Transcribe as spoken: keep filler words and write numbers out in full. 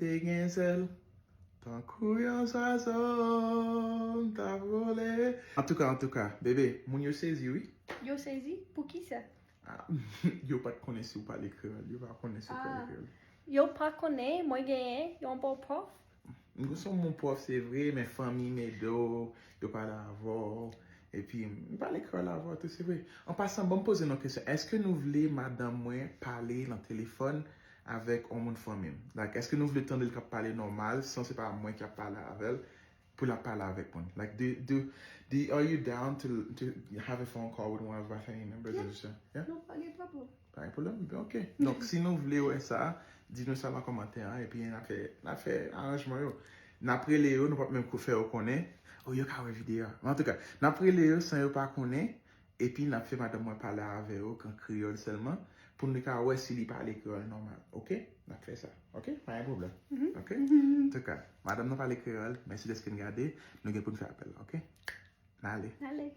Te gen sèl. Tankou yon zwazo, m ta vole. Antouka, antouka, bebe, moun yo sezi, wi. Yo sezi? Poukisa? Ah, yo pa t konnen si w pale kreyòl. Yo pa konnen si w pale kreyòl. Yo pa konnen mwen genyen yon bon pwof. M gen yon bon pwof, se vre, men fanmi m ede w, yo pale avè w. Epi, m pale kreyòl avè w tou, se vre. An pasan, ban m poze nou kesyon. Èske nou vle madanm mwen pale nan telefòn avèk yon moun fanmi m? Like, èske nou vle tande l k ap pale nòmal, san se pa mwen k ap pale avè l, pou l ap pale avèk moun? Like, do, do, do, are you down to, to have a phone call with one of my family members? Yeah. And so, yeah? Non, pa gen pwoblèm. Pa gen pwoblèm? Ben, ok. Donk, si nou vle wè sa, di nou sa nan kòmantè an, epi n ap fè, n ap fè aranjman yo. N ap rele yo, nou p ap menm kou fè yo konnen. Oh, yo ka wè videyo a. Men antouka, n ap rele yo san yo pa konnen, epi n ap fè madanm mwen pale avè yo an kreyòl sèlman, pou nou ka wè si li pale kreyòl nòmal. Ok? N ap fè sa. Ok? Pa gen pwoblèm. Ok? Antouka, madanm nan pale kreyòl, mèsi dèske n gade, nou gen pou n fè apèl la, ok? N ale. Ale.